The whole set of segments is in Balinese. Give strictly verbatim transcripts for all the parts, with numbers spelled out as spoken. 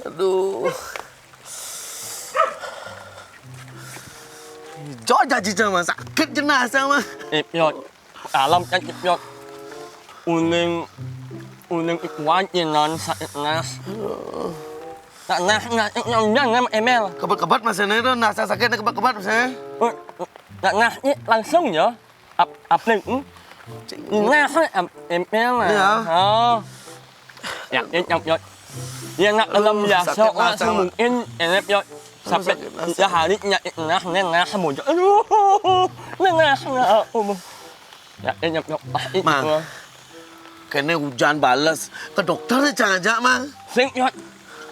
Aduh. Jok jak cicang mah, sakit jenah saya mah. Ipyot, alam kan Ipyot. Uning, uning ikuan inan sakit nas. Nak nah, nah, nah, nah, nah, emel. Kebat-kebat masih nih tuh, nah sakit nih kebat-kebat masih. Oh, nak nah, ini langsung ya. Ap, apling, hmm? Nah, ap, emel lah. Iya. Oh. Ya, ini yang, ya. Ya, nak alam biasa, sakit lah, mungkin, enak, ya. Sampai sakit lah, ya, hari, ya, nah, nah, nah, muncul. Aduh, nah, nah, nah, oh. Ya, ini, ya, ah, ini, Mang, oh. Kene hujan bales. Ke dokter nih, cang aja, Mang. Sing, ya.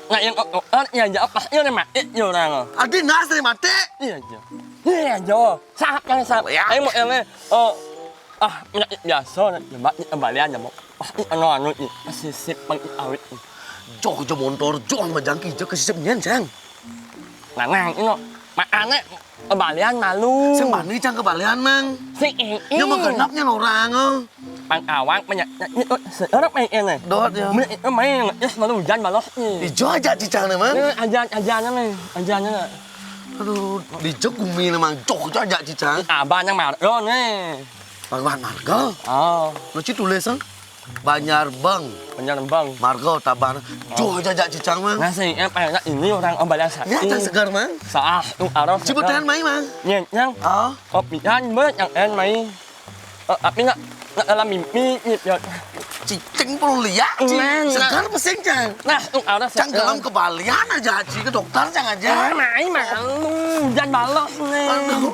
Nak yang dokter, ya, ya, apa, ya, mati, ya, orang. Adi nas nih mati. Iya, iya. Iya, iya. Sahap yang sahap. Ya. Ayo, mau, ele. Oh, ah, penyakit biasa, nak. Coba, ini kembalian, ya, mau. Ah, ini anu, anu, ini. Sisip, pang, awit, ini. Joh, joh, montor, joh, majangki, joh, kesisip, nyen, cang. Nah, nah, ini, makanya, kembalian malu. Sing mani, cang, kembalian, Mang. Sing, ini. Ya, mau genapnya orang, oh. Pang awang, banyak, ini, oh, se-, orang main, ini. Dot, ya. Main, main, ya, selalu hujan, balos, ini. Ijo aja, cicang, nih, Mang. Ini, ajan, ajannya, nih. Ajannya, nih. Aduh, di jok gumi memang jok aja cicang. Abah yang marga nih. Bang Wan marga. Oh. Lu ci tulis, eh? Banjar Bang. Banjar Bang. Marga Taban. Jok aja cicang, Mang. Nah, sih, eh, kayak ini orang Ambalan Sari. Ya, cang segar, Mang. Saah, tuh, arah. Cibutan, Mang, Mang. Nyet, yang. Oh. Kopian, bet, yang en, Mang. Eh, tapi nak, nak dalam mimpi, gitu. Cicing perlu lihat, Ci. Nah, nah. Segar pesing, Cang. Nah, tuh ada cang segar. Dalam kebalian aja, Ci. Ke dokter, Cang, aja. Ah, main malu. Hujan balas, nih. Aduh.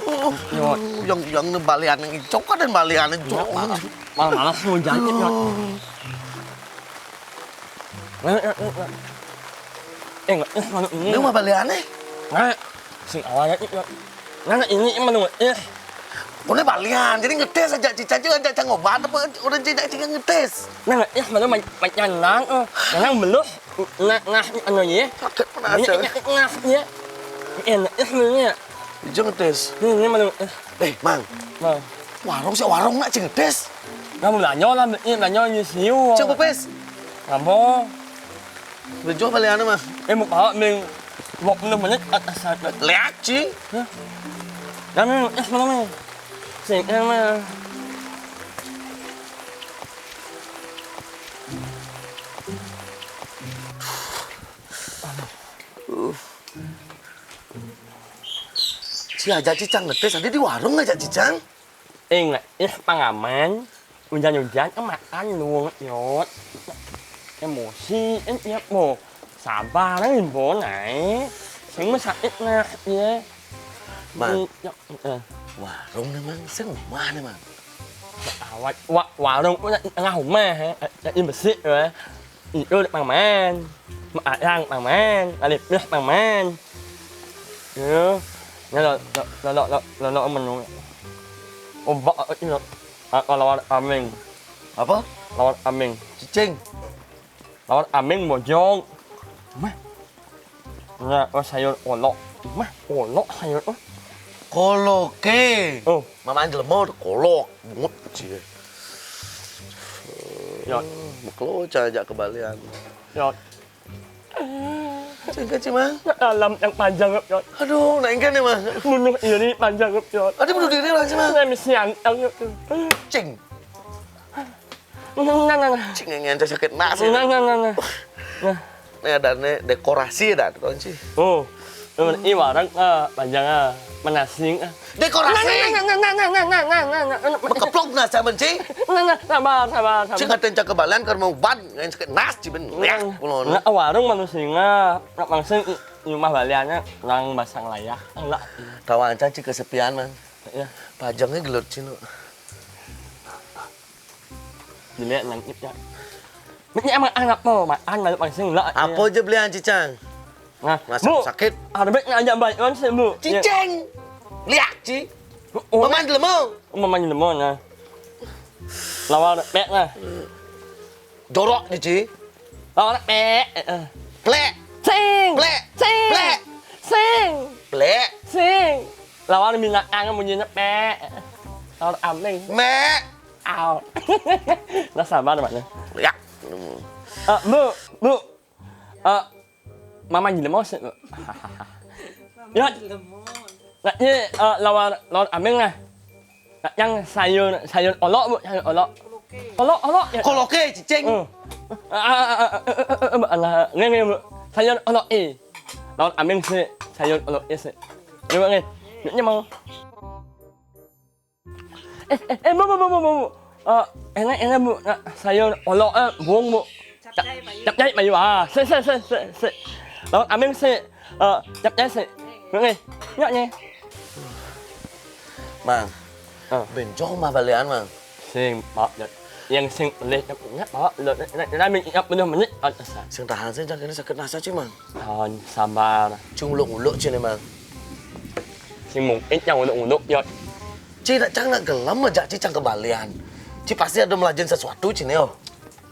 Yo. Yang, yang ini balian yang cok dan balian yang cok. Malah, malah hujan, gitu. Aduh. Nah, nah, nah, nah. Eh, enggak, eh, mana ini? Ini mah baliannya. Nah, sing awalnya itu. Nah, ini emang nunggu, eh. Pokoknya balian, jadi ngetes aja, Cica aja, aja, aja ngobat apa, udah Cica, Cica ngetes. Nah, eh, mana ma-, ma-, nang, oh. Nang belum, nah, nah, anu ya. Sakit penasaran. Nah, nah, nah, ya. Enak, eh, mana ya? Ijo ngetes. Ini, ini mana, eh. Eh, Mang. Mang. Warung sih warung nak cing ngetes. Kamu belanja lah, beli belanja nyisiu. Cek pepes. Kamu. Bejo balik anu mah. Eh, mau bawa ming dua puluh menit atas sana. Lihat, Ci. Hah? Kamu, eh, mana, Mang? Sing, eh, Mang. Ci aja cicang ngetes, tadi di warung aja cicang. Ingat, ih, pangaman. Hujan-hujan, eh, makan lu, nyot. Emosi, eh, iya, mau. Sabar, eh, Bo, naik. Sing mah sakit, nah, iya. Mang. Iya, eh. Warung nih, Mang. Sing rumah nih, Mang. Awat, wa-, warung, eh, tengah rumah, eh. Eh, eh, besi, eh. Itu pang main. Mak ayang pang main. Alif plus pang main. Ya. Nah, lo, lo, lo, lo, lo, lo, menu. Ombak, eh, ini, lo. Ah, lawan aming. Apa? Lawan aming. Cicing. Lawan aming, bojong. Mah. Nah, oh, sayur olok. Mah, olok sayur, oh. Koloke. Oh. Mamaan jelema udah kolok, bungut, cie. Ya. Mekelo, cah, ajak kebalian. Ya. Cing, cing, Mang. Alam yang panjang, ya. Aduh, nak engke nih, Mang. Bunuh ini panjang, ya. Aduh, bunuh diri lah, cing, Mang. Nah, misi anteng, ya. Cing. Nah, nah, nah, nah. Cing, yang sakit nas, ya. Nah, nah, nah, nah. Nah. Nih ada nih dekorasi dah, tuh, Ci. Oh. Ini warang, ah, panjang, ah, menasing, ah. Dekorasi. Nah, nah, nah. Bekeplok nah sama, Ci. Nah, nah, sabar, sabar, sabar. Ci ngaten cak kebalian keur mau ban, yang sakit nas, Ci, ben. Nah, ya, kulon. Nah, warung manusia, nak langsung i-, rumah baliannya, nang basang layah. Enggak. Tahu aja, Ci, kesepian, Mang. Ya. Pajangnya gelut, Ci, no. Jelek nang ip ya. Ini emang anak po, makan lalu paling sing lah. Apa aja belian cicang? Nah, masuk Bu, sakit. Arbek ngajak baik kan sih, Bu. Cicing. Liak, Ci. Oh, maman jelema. Maman jelema, nah. Lawan pek, nah. Jorok nih, Ci. Lawan pek. Eh, eh. Plek. Sing. Plek. Sing. Plek. Sing. Plek. Sing. Lawan binatang munyinya pek. Lawan aming. Mek. Au. Nah, sabar, Mak, ya. Ya. Eh, Bu, Bu. Eh, Mama jelema sik, Bu. Yot. Nak ye, eh, lawar, lawar ameng nah. Nak yang sayur, sayur olok, Bu, sayur olok. Olok, olok, ya. Koloke, cicing. Hmm. Ah, ah, ah, ah, eh, eh, eh, eh, Bu, alah, nge, nge, Bu. Sayur olok, eh. Lawar ameng sik, sayur olok, eh, sik. Nge, Bu, nge. Nge, nge, mau. Eh, eh, eh, Bu, Bu, Bu, Bu, Bu, Bu. Eh, enak, enak, Bu. Nak sayur olok, eh, bung, Bu. Capcay, Pak Yu. Capcay, Pak Yu. Ah, sik, sik, sik, sik, sik. Lawar ameng sik. Eh, capcay sik. Nge, nge. Nyok, nge. Mang. Ah. Benjong mah balian, Mang. Sing, Pak, ya. Yang sing leh, nyok, Pak, lo, nak, nak, nak, nak, puluh menit, ah, asa. Sing tahan, sing jangan sakit nasa, Ci, Mang. Tahan, sabar. Cung uluk-uluk, Ci, ni, Mang. Sing mungkin yang uluk-uluk, ya. Ci, nak cang nak gelem aja, Ci, cang kebalian. Ci pasti ada melajin sesuatu, Ci, ni, oh.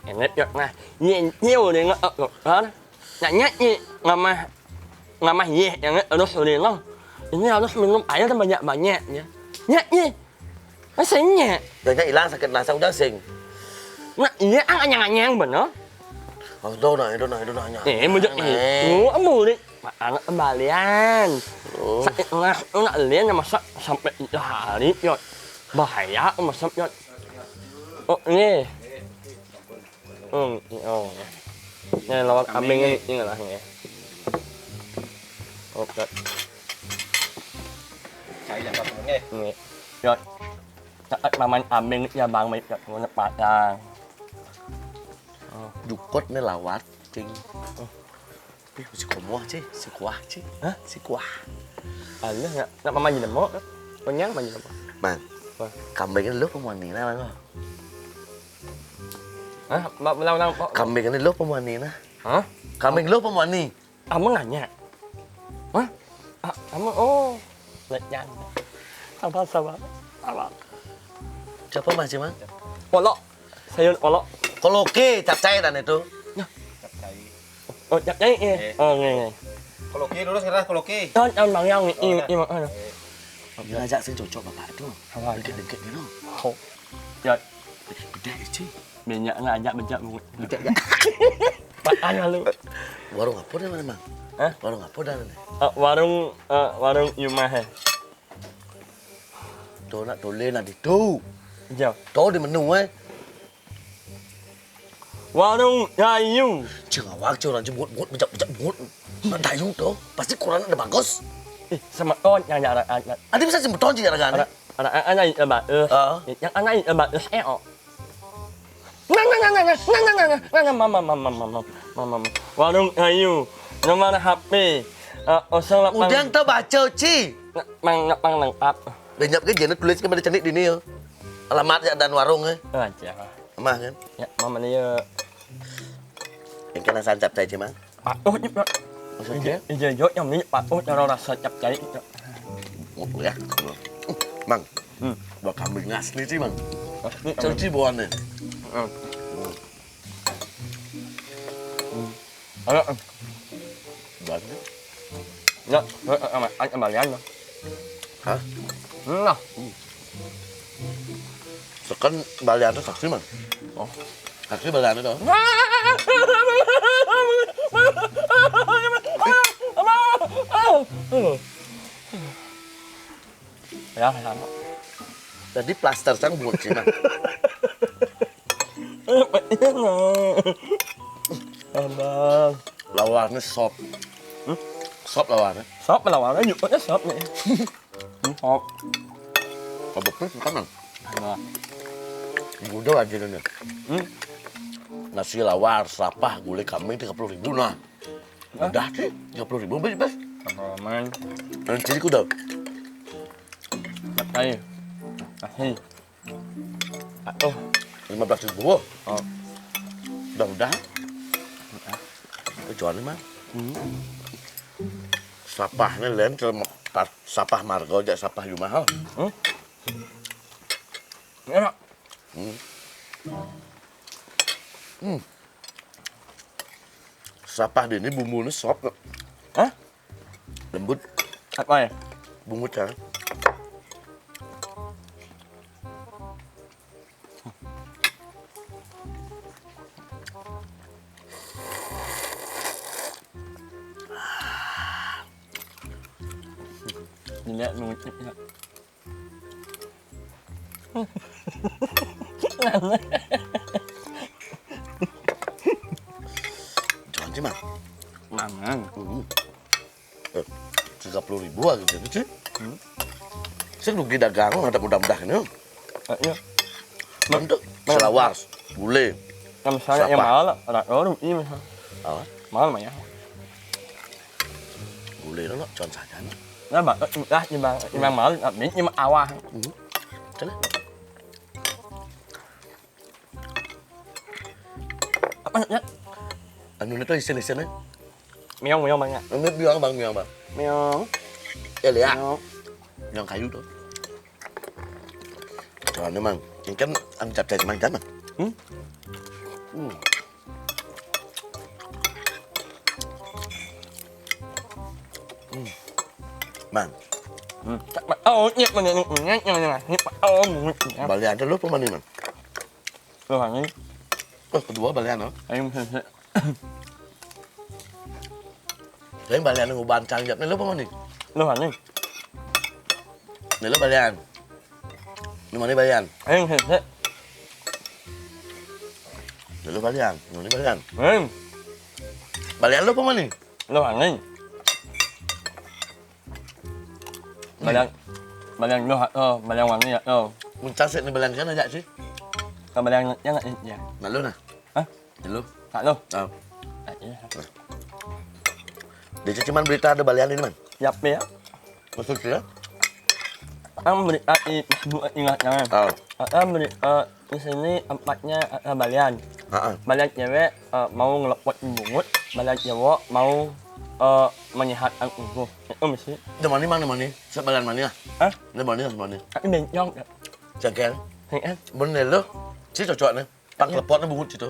Enak, ya, nah. Nyi, nyi, udah nggak, eh, eh, kan? Nak, nyi, nyi, ngamah, ngamah, ye, yang harus udah, no. Ini harus minum air banyak-banyak, ya. Nyi, nyi. Masih nyi. Jangan hilang sakit nasa, udah sing. Nak, iya, ang anyang-anyang bener. Oh, itu nah, itu nah, itu nah, anyang. Eh, muncul Nah. itu, amu, ni. Anak kembalian. Oh. Sakit nasa, nak lian, masa sampai tiga hari, ya. Bahaya, masa, ya. Oh, ini. Hmm, oh. Ini lawar ameng ni, ini lah, ni. Oke. Cai yang satu ni. Ni. Ya. Cakap maman ameng ni, ya, Bang, mai, ya, mana Padang. Oh. Jukut ni lawar, cing. Oh. Ih, si komoh, Ci. Si kuah, Ci. Hah? Si kuah. Alah, nak, nak maman jelema, kan? Kenyang maman jelema. Mang. Wah. Kambing ni lu pemuani nah, Mang. Hah? Mak, ulang, ulang, Pak. Kambing ni lu pemuani nah. Hah? Kambing lu pemuani. Kamu nanya? Hah? Ah, kamu, oh. Lenyang. Sabar, sabar. Sabar. Siapa, Mas, Mang? Olok. Sayur olok. Koloke, capcay dan itu. Nah. Capcay. Oh, capcay, eh. Eh. Oh, nge, nge. Koloke, lurus ngerah, koloke. Kan, kan, Bang, yang, Oh, i, dah. i, i, i. Eh. Dia ajak sing cocok bapak tu. Apa? Dengkit-dengkit dulu. Oh. Ya. Gede, Ci. Minyak nggak ajak bejak, Bu. Bejak, ya. Makan lalu. Warung apa dah, Mang? Hah? Warung apa dah ni? Eh, warung, eh, warung Yumah, eh. Tu nak tulis nak di tu. Jauh. Tu di menu, eh. Warung Dayu. Cing awak, cing orang jemput, jemput, bejak, bejak, jemput. Nak Dayu tu, pasti kurang ada bagus. Eh, sama tu yang ada, ada. Ada bisa jemput tu, cing, ada, ada. Ada, ada, ada yang bagus. Ah. Yang ada yang bagus, eh, oh. Nah, nah, nah, nah, nah, nah, nah, nah, nah, nah, mama, mama, mama, mama, mama. Warung Dayu. Nomor H P. Eh, kosong lapan. Udah tu baca, Ci. Nak mang, nak mang lengkap. Lenyap ke, jangan tulis ke pada cenik dini, ya. Alamat ya dan warung, eh. Oh, aja. Mah, kan? Ya, mama ni, ya. Yang kena sancap saya, Ci, Mang. Patuh ni, Pak. Maksudnya? Ije, ije, jok yang ni patuh cara rasa capcay. Oh, ya. Mang. Hmm. Buat kambing asli, Ci, Mang. Asli, Ci, buahnya. Hmm. Hmm. Ada, eh. Buahnya. Ya, eh, eh, eh, eh, balian lah. Hah? Nah. Sekan balian tu saksi, Mang. Oh. Saksi balian tu. Ya, sama. Jadi plaster sang buat sih, Mang. Abang. Lawarnya sop. Hmm? Sop lawarnya. Sop lawarnya, nyebutnya sop nih. Hmm, sop. Kabuknya makanan. Nah. Udah aja nih. Hmm? Nasi lawar, serapah, gulai kambing tiga puluh ribu nah. Hah? Udah sih, tiga puluh ribu beli, Bes. Apa, Mang? Dan ciri kuda. Empat kali. Nasi. Aduh. Lima belas ribu. Oh. Udah, udah. Udah. Kecuali, Mang. Hmm. Sapahnya lain, kalau mau tas-, sapah marga aja, sapah Yumah. Hmm? Enak. Hmm. Hmm. Sapah dia ni bumbunya sop. Hah? Lembut. Apa ya? Bungut ya. Dilihat mengutip ya. Jangan sih, Mang. Mangan. Hmm. Eh, tiga puluh ribu aja gitu sih. Hmm. Saya rugi dagang, ada mudah-mudahan ya. Eh, iya. Bentuk Mang. Selawas, gulai. Nah, misalnya yang Siapa? Mahal, ada orang ini misalnya. Apa? Mahal mah ya. Gulai lo, cuan saja nih. Nah, Bang, eh, lah, ini Bang, ini Bang mahal, tapi ini mah awah. Hmm. Sana. Apa ya? Anu itu isin-isinnya. Miong, miong, Bang, ya? Anu bilang, Bang, miong, Bang. Miong. Ya, lihat. Miong. Miong kayu tuh. Soalnya, Mang, ini kan anu capcay Mang, kan, Mang? Hmm? Hmm. Hmm. Mang. Hmm. Oh, iya, mana, mana, mana, mana, mana, oh, mana, mana. Balian lo apa mana, Mang? Lo, Mang. Oh, kedua balian, oh. Ayo, mana, mana. Lain balian nguban cang jawab. Nih, lo apa mana? Lo, mana? Nih, lo balian. Ini mana balian? Ayo, mana, mana. Nih, lo balian. Ini mana balian? Hmm. Balian lo apa mana? Lo, mana? Balian, balian lo, oh, balian mana ya, oh. Muncak sih, ini balian kan aja sih. Ke balian yang nggak ya? Nah, lo nah. Hah? Lo. Tak lo. Oh. Tak, iya. Dia cuman berita ada balian ini, Man. Siap ya. Maksudnya? Ang berita i, ingat jangan. Oh. Ang berita di sini tempatnya ada balian. Heeh. Balian cewek, eh, mau ngelepot bungut, balian cowok mau, eh, menyehatkan tubuh. Itu mesti. Di mana, mana, mana? Saya balian mana ya? Hah? Di mana, mana? Tapi bencong. Cengkel. Cengkel. Bener lo. Si cocok nih. Pak lepotnya bungut situ.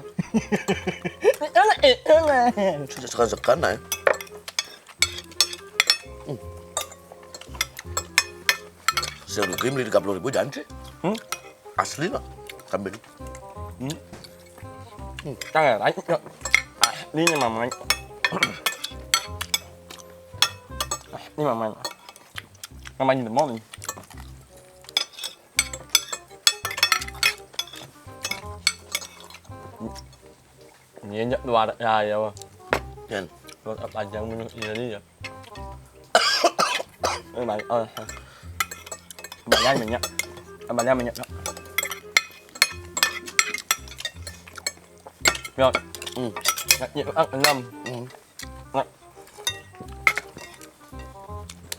Itu lah, itu lah. Suka-suka nah. Hmm. Saya rugi beli tiga puluh ribu jangan sih. Hmm? Asli lah. Kambing. Hmm. Hmm. Tang ya, lanjut, yuk. Aslinya mamanya. Asli mamanya. Mamanya demam nih. Ini aja luar ya, ya, wah. Yan. Luar apa aja yang menurut ini ya. Eh, balik, oh, eh. Kembalian minyak. Kembalian minyak, Kak. Ya. Hmm. Ya, ya, ah, enam. Hmm. Nah.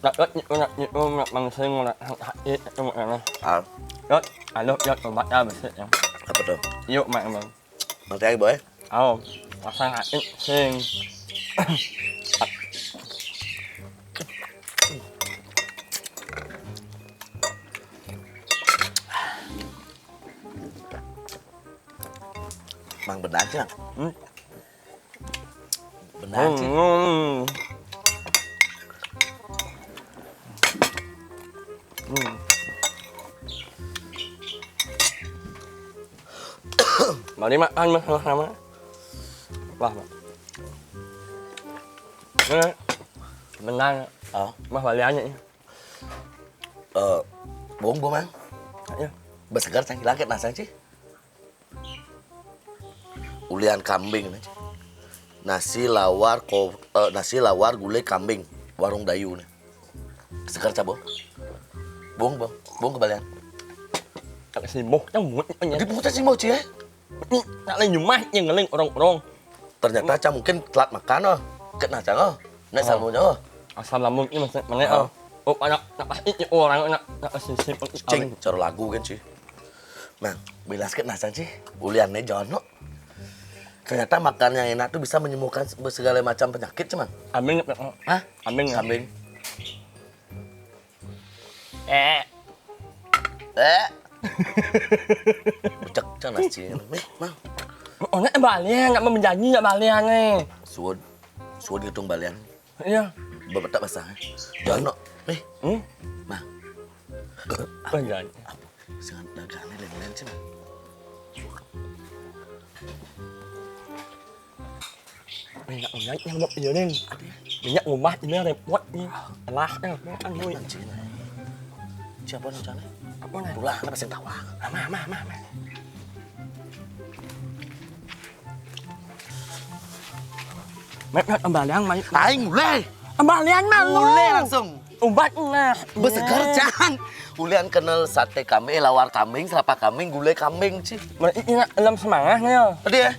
Nah, ya, ya, ya, ya, ya, manusia yang nak hati itu mana? Ah. Ya, alo, ya, coba ya, besok ya. Apa tuh? Yuk, Mak, Bang. Nanti aja, Boy. Oh, pasang air sing. Mang benar sih, Mang. Hmm. Benar sih. Hmm. Hmm. Mari makan, Mas, sama-sama. Wah, Mas. Ini benar. Oh. Mas, baliannya ini. Eh, bohong, bohong, Mang. Iya. Besegar cang hilang ket nah, cang, sih. Ulian kambing nih. Nasi lawar ko-, eh, nasi lawar gulai kambing warung Dayu nih. Segar cabo. Bung, bung, bung kebalian. Kalau si Moh, yang muat, yang Dia putar si Moh, Ci, ya? Nak lain nyumah, yang ngeling orang-orang. Ternyata cang mungkin telat makan, oh. Ket nah, cang, oh. Nak Oh. Sambung, oh. Asam lambung ini maksudnya mana, Oh. Oh. Oh, anak, nak pasti orang, nak, nak sisip. Cing, cara lagu kan, Ci. Nah, bilas ket nah, cang, Ci. Uliannya Jono. Ternyata makan yang enak tuh bisa menyembuhkan se-, segala macam penyakit, cuman. Amin. Hah? Amin. Kambing. Eh. Eh. Cek, cek nasi. Nih, Mang. Oh, nak balik, nak menjanji, nak balik, nih. Suod. Suod ngitung balian. Iya. Bapak tak basah. Jono. Nih. Hmm? Mang. Apa janji? Apa? Sangat dagangan lain-lain sih, Mang. Eh, nak menjanji yang mau iya, Ning. Ada ya? Minyak rumah ini repot nih. Lah, eh, anu. Siapa rencana? Apa nih? Pulang, apa sih tawa? Mama, mama, mama. Mek, mek, kembalian, mek. Aing mulai. Kembalian mah lu. Mulai langsung. Obat nah. Beseger jangan. Ulian kenal sate kambing, eh, lawar kambing, selapa kambing, gulai kambing, Ci. Ini dalam semangat nih. Tadi ya?